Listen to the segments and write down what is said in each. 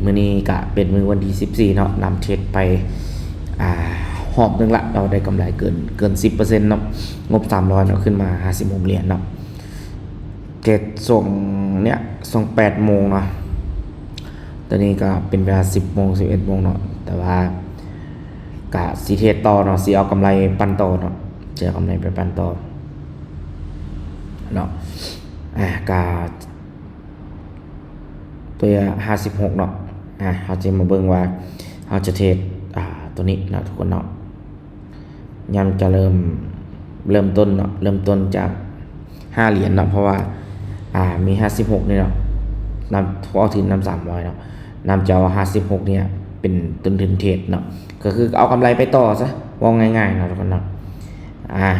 ມື້ນີ້ກະເປັນມື້ວັນທີສິບສີ່ເນາະ, ນຳເທຣດໄປ ອ່າ ຮອບໜຶ່ງລະເນາະ, ໄດ້ກຳໄລເກີນ ເກີນສິບເປີເຊັນເນາະ, ງົບສາມຮ້ອຍເນາະ, ຂຶ້ນມາຫ້າສິບຫົກຫຼຽນເນາະ. ເທຣດຊ່ວງເນີ້ຍ ຊ່ວງແປດໂມງເນາະ, ຕອນນີ້ກະເປັນເວລາສິບໂມງ ສິບເອັດໂມງເນາະ, ແຕ່ວ່າກະຊິເທຣດຕໍ່ເນາະ, ຊິເອົາກຳໄລປັ່ນຕໍ່ເນາະ, ຊິເອົາກຳໄລໄປປັ່ນຕໍ່ເນາະ. ອ່າ ກະ ຕົວຫ້າສິບຫົກເນາະ, ອ່າ ເຮົາຈະມາເບິ່ງວ່າເຮົາຈະເທຣດ ອ່າ ຕົວນີ້ເນາະທຸກຄົນເນາະ. ຍາມຈະເລີ່ມ ເລີ່ມຕົ້ນເນາະ, ເລີ່ມຕົ້ນຈາກຫ້າຫຼຽນເນາະ, ເພາະວ່າ ອ່າ ມີຫ້າສິບຫົກນີ້ເນາະ, ນຳ ເວົ້າເຖິງນຳສາມຮ້ອຍເນາະ, ນຳຈະເອົາຫ້າສິບຫົກນີ້ເປັນຕົ້ນທຶນເທຣດເນາະ, ກໍຄືເອົາກຳໄລໄປຕໍ່ຊະ, ເວົ້າງ່າຍໆເນາະທຸກຄົນເນາະ. ອ່າ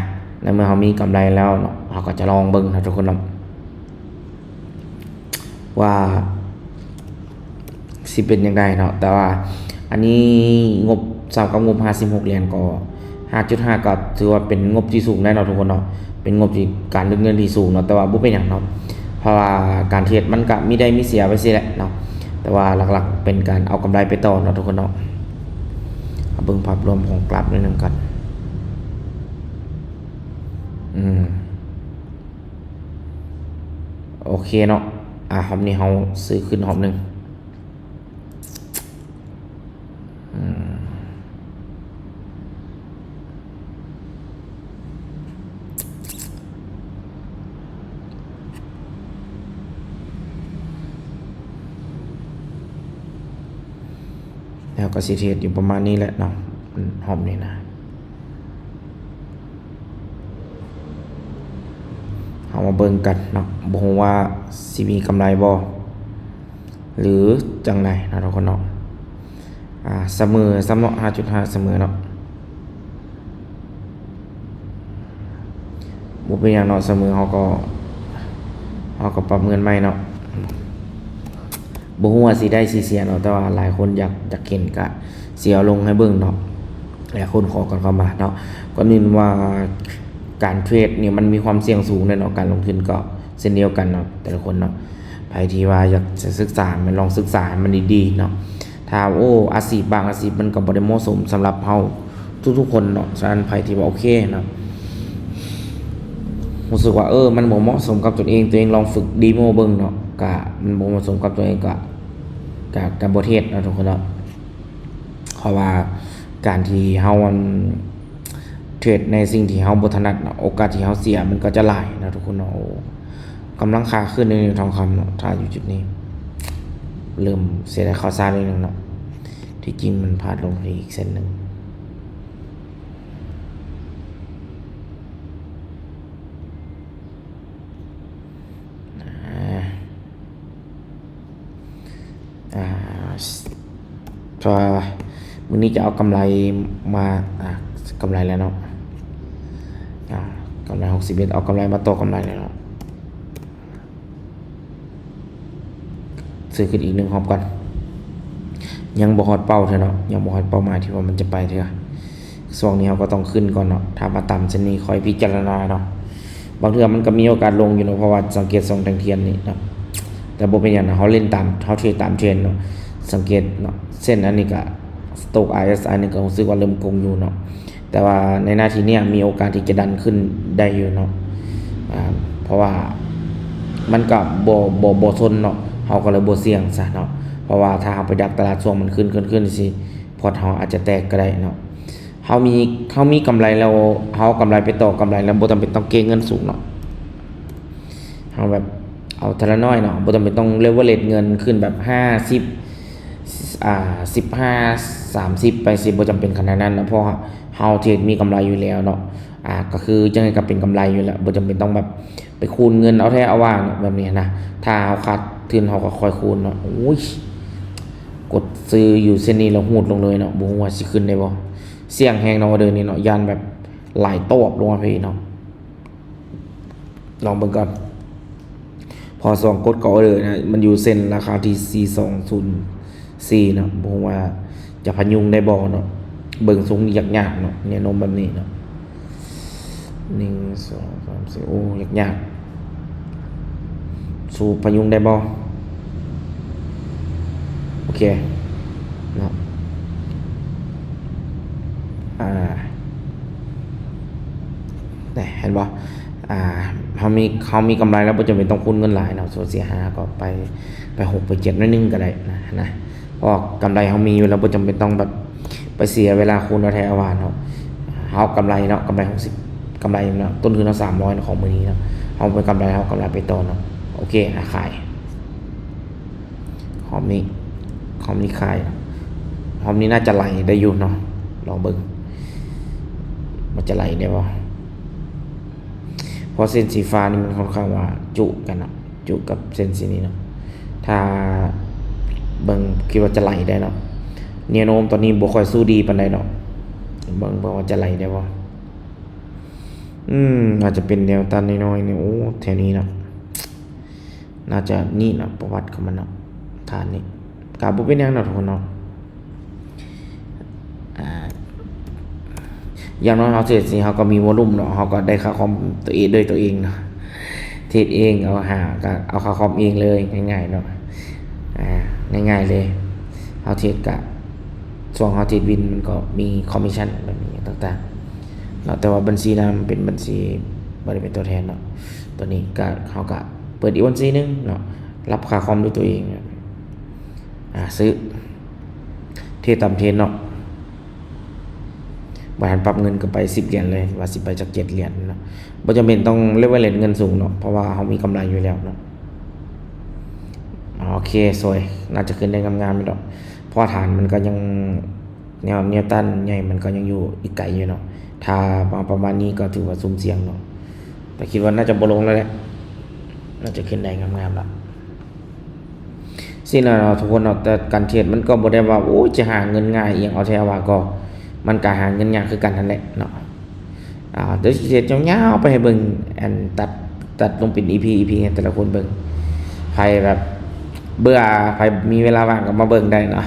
ໃນເມື່ອເຮົາມີກຳໄລແລ້ວເນາະ, ເຮົາກໍຈະລອງເບິ່ງເນາະທຸກຄົນເນາະ ວ່າຊິເປັນຈັ່ງໃດເນາະ. ແຕ່ວ່າອັນນີ້ງົບ ສ່ຳກັບງົບຫ້າສິບຫົກຫຼຽນກໍ ຫ້າຈຸດຫ້າ ກໍຖືວ່າເປັນງົບທີ່ສູງໄດ໋ເນາະທຸກຄົນເນາະ, ເປັນງົບທີ່ ການລະເງິນທີ່ສູງເນາະ, ແຕ່ວ່າບໍ່ເປັນຫຍັງເນາະ, ເພາະວ່າການເທຣດມັນກະມີໄດ້ມີເສຍໄປຊີ້ແຫຼະເນາະ, ແຕ່ວ່າຫຼັກໆເປັນການເອົາກຳໄລໄປຕໍ່ເນາະທຸກຄົນເນາະ. ເຮົາເບິ່ງພາບລວມຂອງກຣາຟໜ້ອຍໜຶ່ງກ່ອນ. ອືມ ໂອເຄເນາະ, ອ່າ ຮອບນີ້ເຮົາຊື້ຂຶ້ນຮອບໜຶ່ງ. ອືມ ແລ້ວກໍຊິເທຣດຢູ່ປະມານນີ້ແຫຼະເນາະ ຮອບນີ້ນະ. ເຮົາມາເບິ່ງກັນເນາະ, ບໍ່ຮູ້ວ່າຊິມີກຳໄລບໍ່ ຫຼືຈັ່ງໃດເນາະທຸກຄົນເນາະ. ອ່າ ສະເໝີຊ້ຳເນາະ, ຫ້າຈຸດຫ້າ ສະເໝີເນາະ, ບໍ່ເປັນຫຍັງເນາະ, ສະເໝີເຮົາກໍ ເຮົາກໍປັບເງິນໃໝ່ເນາະ. ບໍ່ຮູ້ວ່າຊິໄດ້ຊິເສຍເນາະ, ແຕ່ວ່າຫຼາຍຄົນຢາກ ຢາກເຫັນ ກະຊິເອົາລົງໃຫ້ເບິ່ງເນາະ, ຫຼາຍຄົນຂໍກັນເຂົ້າມາເນາະ. ກ່ອນອື່ນວ່າການເທຣດນີ້ມັນມີຄວາມສ່ຽງສູງເດ້ເນາະ, ການລົງທຶນກໍເຊັ່ນດຽວກັນເນາະ ແຕ່ລະຄົນເນາະ. ໃຜທີ່ວ່າຢາກຈະສຶກສາ ແມ່ນລອງສຶກສາໃຫ້ມັນດີໆເນາະ. ຖ້າ ໂອ້ ອາຊີບບາງອາຊີບມັນກໍບໍ່ໄດ້ເໝາະສົມສຳລັບເຮົາທຸກໆຄົນເນາະ. ສະນັ້ນໃຜທີ່ວ່າໂອເຄເນາະ ຮູ້ສຶກວ່າ ເອີ ມັນບໍ່ເໝາະສົມກັບຕົນເອງ, ຕົວເອງລອງຝຶກເດໂມເບິ່ງເນາະ, ກະມັນບໍ່ເໝາະສົມກັບຕົວເອງ ກະ ກະ ກະບໍ່ເທຣດເນາະທຸກຄົນເນາະ. ເພາະວ່າການທີ່ເຮົາ ອັນ ເທຣດໃນສິ່ງທີ່ເຮົາບໍ່ຖະໜັດເນາະ, ໂອກາດທີ່ເຮົາເສຍມັນກໍຈະຫຼາຍເນາະທຸກຄົນເນາະ. ໂອ້ ກຳລັງຂາຂຶ້ນໃນທອງຄຳເນາະ, ຖ້າຢູ່ຈຸດນີ້ ເລີ່ມເສຍດາຍຂ່າວສານໜ້ອຍໜຶ່ງເນາະ, ທີ່ຈິງມັນພາດລົງໄປອີກເສັ້ນໜຶ່ງ. ອ່າ ອ່າ ເພາະວ່າມື້ນີ້ຈະເອົາກຳໄລມາ ອ່າ ກຳໄລແລ້ວເນາະ, ອ່າ ກຳໄລຫົກສິບເອັດ ເອົາກຳໄລມາຕໍ່ກຳໄລແລ້ວເນາະ. ຊື້ຂຶ້ນອີກໜຶ່ງຮອບກ່ອນ. ຍັງບໍ່ຮອດເປົ້າເທື່ອເນາະ, ຍັງບໍ່ຮອດເປົ້າໝາຍທີ່ວ່າມັນຈະໄປເທື່ອ. ຊ່ວງນີ້ເຮົາກໍຕ້ອງຂຶ້ນກ່ອນເນາະ, ຖ້າມາຕ່ຳຊັ້ນນີ້ຄ່ອຍພິຈາລະນາເນາະ. ບາງເທື່ອມັນກໍມີໂອກາດລົງຢູ່ເນາະ, ເພາະວ່າສັງເກດຊ່ອງແທ່ງທຽນນີ້ເນາະ. ແຕ່ບໍ່ເປັນຫຍັງເນາະ, ເຮົາຫຼິ້ນຕາມ ເຮົາເທຣດຕາມເທຣນເນາະ. ສັງເກດເນາະ, ເຊັ່ນອັນນີ້ກໍ Stochastic R S I ນີ້ກໍຮູ້ສຶກວ່າເລີ່ມກົງຢູ່ເນາະ. ແຕ່ວ່າໃນນາທີເນີ້ຍມີໂອກາດທີ່ຈະດັນຂຶ້ນໄດ້ຢູ່ເນາະ, ອ່າ ເພາະວ່າມັນກໍບໍ່ ບໍ່ ບໍ່ຊົນເນາະ, ເຮົາກໍເລີຍບໍ່ສ່ຽງຊະເນາະ. ເພາະວ່າຖ້າເຮົາໄປດັກຕະຫຼາດຊ່ວງມັນຂຶ້ນ ຂຶ້ນ ຂຶ້ນ ຊິ ພອດເຮົາອາດຈະແຕກກໍໄດ້ເນາະ. ເຮົາມີ ເຮົາມີກຳໄລແລ້ວ ເຮົາເອົາກຳໄລໄປຕໍ່ກຳໄລແລ້ວ ບໍ່ຈຳເປັນຕ້ອງເກັບເງິນສູງເນາະ. ເຮົາແບບເອົາເທື່ອລະໜ້ອຍເນາະ, ບໍ່ຈຳເປັນຕ້ອງ leverage ເງິນຂຶ້ນແບບຫ້າສິບ ອ່າ ສິບຫ້າ ສາມສິບ ໄປຊິ ບໍ່ຈຳເປັນຂະໜາດນັ້ນເນາະ, ເພາະວ່າເຮົາເທຣດມີກຳໄລຢູ່ແລ້ວເນາະ. ອ່າ ກໍຄືຈັ່ງໃດກໍເປັນກຳໄລຢູ່ແລ້ວ, ບໍ່ຈຳເປັນຕ້ອງແບບໄປຄູນເງິນເອົາແທ້ເອົາວ່າເນາະ ແບບນີ້ນະ. ຖ້າເຮົາຂາດທຶນເຮົາກໍຄ່ອຍຄູນເນາະ. ໂອ້ຍ ກົດຊື້ຢູ່ເສັ້ນນີ້ແລ້ວຮູດລົງເລີຍເນາະ, ບໍ່ຮູ້ວ່າຊິຂຶ້ນໄດ້ບໍ່. ສ່ຽງແຮງເນາະ ອອເດີນີ້ເນາະ, ຢ້ານແບບໄຫຼຕອບລົງມາພີ້ເນາະ. ລອງເບິ່ງກ່ອນ. ເພາະຊ່ວງກົດເຂົ້າອອເດີນະ ມັນຢູ່ເສັ້ນລາຄາທີ່ສີ່ສອງສູນສີ່ເນາະ, ບໍ່ຮູ້ວ່າຈະພະຍຸງໄດ້ບໍ່ເນາະ. ເບິ່ງຊົງນີ້ຍາກໆເນາະ, ແນວໂນ້ມແບບນີ້ເນາະ. ໜຶ່ງ ສອງ ສາມ ສີ່ ໂອ້ ຍາກໆ. ສູ້ພະຍຸງໄດ້ບໍ່? ໂອເຄ ເນາະ ອ່າ ນີ້ເຫັນບໍ່? ອ່າ ເຮົາມີ ເຮົາມີກຳໄລແລ້ວ ບໍ່ຈຳເປັນຕ້ອງຄູນເງິນຫຼາຍເນາະ, ສົມມຸດເຮົາເສຍຫ້າ ເຮົາກໍໄປ ໄປຫົກ ໄປເຈັດ ໜ້ອຍໜຶ່ງກໍໄດ້ນະ ນະ ເພາະວ່າກຳໄລເຮົາມີຢູ່ແລ້ວ ບໍ່ຈຳເປັນຕ້ອງແບບໄປເສຍເວລາຄູນເອົາແທ້ເອົາວ່າເນາະ. ເຮົາກຳໄລເນາະ ກຳໄລຫົກສິບ ກຳໄລເນາະ ຕົ້ນທຶນເຮົາສາມຮ້ອຍເນາະ ຂອງມື້ນີ້ເນາະ ເຮົາໄປກຳໄລ ເຮົາກຳໄລໄປຕໍ່ເນາະ. ໂອເຄ ອ່າ ຂາຍ ຮອບນີ້ ຮອບນີ້ຂາຍ ຮອບນີ້ໜ້າຈະໄຫຼໄດ້ຢູ່ເນາະ ລອງເບິ່ງວ່າຈະໄຫຼໄດ້ບໍ່ ເພາະເສັ້ນສີຟ້ານີ້ມັນຄ່ອນຂ້າງວ່າຈຸກັນເນາະ ຈຸກັບເສັ້ນສີນີ້ເນາະ. ຖ້າເບິ່ງ ຄິດວ່າຈະໄຫຼໄດ້ເນາະ ແນວໂນ້ມຕອນນີ້ບໍ່ຄ່ອຍສູ້ດີປານໃດເນາະ. ເບິ່ງ ເບິ່ງວ່າຈະໄຫຼໄດ້ບໍ່. ອືມ ອາດຈະເປັນແນວຕ້ານນ້ອຍໆນີ້ ໂອ້ ແຖວນີ້ເນາະ ໜ້າຈະນີ້ເນາະ ປະຫວັດຂອງມັນເນາະ ຖານນີ້ ກະບໍ່ເປັນຫຍັງເນາະທຸກຄົນເນາະ. ອ່າ ຢ່າງໜ້ອຍເຮົາເທຣດນີ້ ເຮົາກໍມີວໍລຸ່ມເນາະ ເຮົາກໍໄດ້ຄ່າຄອມຕົວເອງ ດ້ວຍຕົວເອງເນາະ ເທຣດເອງ ເອົາຫາ ກໍເອົາຄ່າຄອມເອງເລີຍ ງ່າຍໆເນາະ ອ່າ ງ່າຍໆເລີຍ. ເຮົາເທຣດກະ ຊ່ວງເຮົາເທຣດວິນ ມັນກໍມີຄອມມິດຊັນແບບນີ້ຕ່າງໆເນາະ ແຕ່ວ່າບັນຊີນະ ມັນເປັນບັນຊີ ບໍ່ໄດ້ເປັນຕົວແທນເນາະ. ຕົວນີ້ກະ ເຮົາກະເປີດອີກບັນຊີໜຶ່ງເນາະ ຮັບຄ່າຄອມດ້ວຍຕົວເອງ ອ່າ ຊື້ ເທຣດຕາມເທຣນເນາະ ບໍ່ທັນປັບເງິນກໍໄປສິບຫຼຽນເລີຍ ວ່າຊິໄປຈັກເຈັດຫຼຽນເນາະ. ບໍ່ຈຳເປັນຕ້ອງເລເວີເຣດເງິນສູງເນາະ ເພາະວ່າເຮົາມີກຳໄລຢູ່ແລ້ວເນາະ. ໂອເຄ ສວຍ ໜ້າຈະຂຶ້ນໄດ້ງາມໆຢູ່ດອກ ເພາະວ່າຖານມັນກໍຍັງ ແນວ ແນວຕ້ານໃຫຍ່ມັນກໍຍັງຢູ່ອີກໄກຢູ່ເນາະ. ຖ້າມາປະມານນີ້ກໍຖືວ່າສຸ່ມສ່ຽງເນາະ ແຕ່ຄິດວ່າໜ້າຈະບໍ່ລົງແລ້ວແຫຼະ ໜ້າຈະຂຶ້ນໄດ້ງາມໆລະ. ຊີ້ນະເນາະທຸກຄົນເນາະ ແຕ່ການເທຣດມັນກໍບໍ່ໄດ້ວ່າ ໂອ້ຍ ຈະຫາເງິນງ່າຍອີ່ຫຍັງ ເອົາແທ້ວ່າກໍ ມັນກໍຫາເງິນຍາກຄືກັນຫັ້ນແຫຼະເນາະ. ອ່າ ດຽວຊິເຮັດຍາວໆໄປໃຫ້ເບິ່ງ ອັນ ຕັດ ຕັດລົງເປັນອີພີ ອີພີ ໃຫ້ແຕ່ລະຄົນເບິ່ງ. ໃຜແບບເບື່ອ ໃຜມີເວລາວ່າງກໍມາເບິ່ງໄດ້ເນາະ.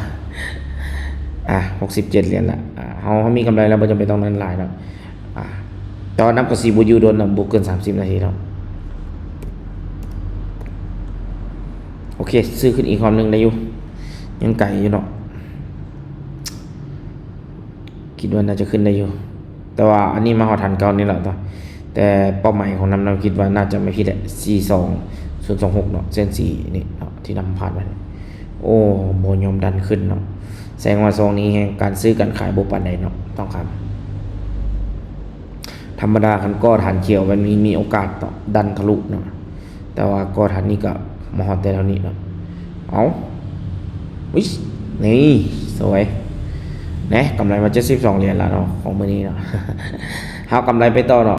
ອ່າ ຫົກສິບເຈັດຫຼຽນລະ ອ່າ ເຮົາ ເຮົາມີກຳໄລແລ້ວ ບໍ່ຈຳເປັນຕ້ອງນັ້ນຫຼາຍເນາະ. ອ່າ ແຕ່ວ່ານຳກໍຊິບໍ່ຢູ່ດົນເນາະ ບໍ່ເກີນສາມສິບນາທີເນາະ. ໂອເຄ ຊື້ຂຶ້ນອີກຮອບໜຶ່ງໄດ້ຢູ່ ຍັງໄກຢູ່ເນາະ. ຄິດວ່າໜ້າຈະຂຶ້ນໄດ້ຢູ່ ແຕ່ວ່າອັນນີ້ມາຮອດຖານເກົ່ານີ້ແຫຼະເນາະ ແຕ່ເປົ້າໝາຍຂອງນຳ ນຳຄິດວ່າໜ້າຈະບໍ່ຜິດແຫຼະ ສີ່ສອງສູນສອງຫົກເນາະ ເສັ້ນສີນີ້ເນາະ ທີ່ນຳຜ່ານມານີ້. ໂອ້ ບໍ່ຍອມດັນຂຶ້ນເນາະ ແສດງວ່າຊ່ວງນີ້ແຮງການຊື້ການຂາຍບໍ່ປານໃດເນາະ ທອງຄຳ. ທຳມະດາຄັນກໍຖານຂຽວແບບນີ້ມີໂອກາດເນາະ ດັນທະລຸເນາະ ແຕ່ວ່າກໍຖານນີ້ກໍມາຮອດແຕ່ເທົ່ານີ້ເນາະ. ເອົາ ວິ ນີ້ ສວຍ ແນະ ກຳໄລມາເຈັດສິບສອງຫຼຽນລະເນາະ ຂອງມື້ນີ້ເນາະ ເຮົາກຳໄລໄປຕໍ່ເນາະ.